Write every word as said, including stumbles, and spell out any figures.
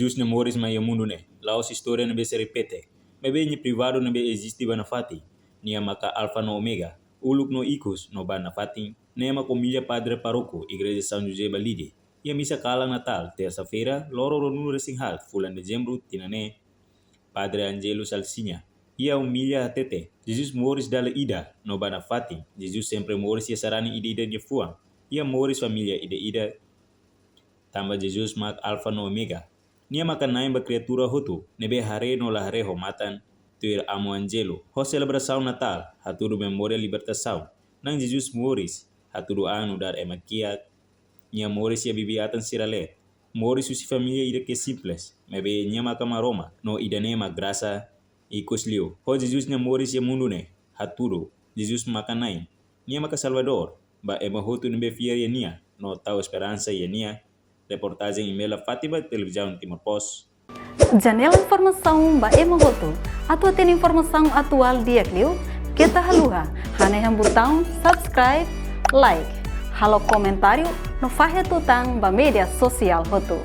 Jesus nia moris mai iha mundu ne'e, la'ós istória ne'ebé sei repete, maibé nia privadu ne'ebé eziste ba nafatin. Nia maka Alfa no Omega, uluk no ikus no ba nafatin. Nia maka omilia Padre Pároku Igreja São José Balige iha misa kalan Natál, tersa-feira, loron ruanulu-resin-haat fulan Dezembru tinan ne'e, Padre Angelo Salsinha, iha omilia hatete: Jesus moris dala ida no ba nafatin. Jesus sempre moris iha sarani ida-idak nia fuan, iha moris família ida-idak. Tanba Jesus mak Alfa no Omega. Nia maka Na'i ba kriatura hotu, ne'ebé haree no la haree ho matan. Tuir Amu Angelo, ho selebrasaun Natál hatudu memória libertasaun. Na'i Jesus moris, hatudu an nu'udar ema kiak. Nia moris iha bibi-atan sira leet. Moris husi família ida ke simples, maibé nia maka Maromak, no ida-ne'e mak grasa. Ikus liu, ho Jesus nia moris iha mundu ne'e, hatudu Jesus maka Na'i. Nia maka Salvadór ba ema hotu ne'ebé fiar iha nia no tau esperansa iha nia. Reportajen Imela Fátima, Televizaun Timor Post. Janela informasaun ba ema hotu. Atu hatene informasaun atuál di'ak liu, keta haluha hanehan butaun subscribe, like, halo komentáriu no fahe tutan ba média sosiál hotu.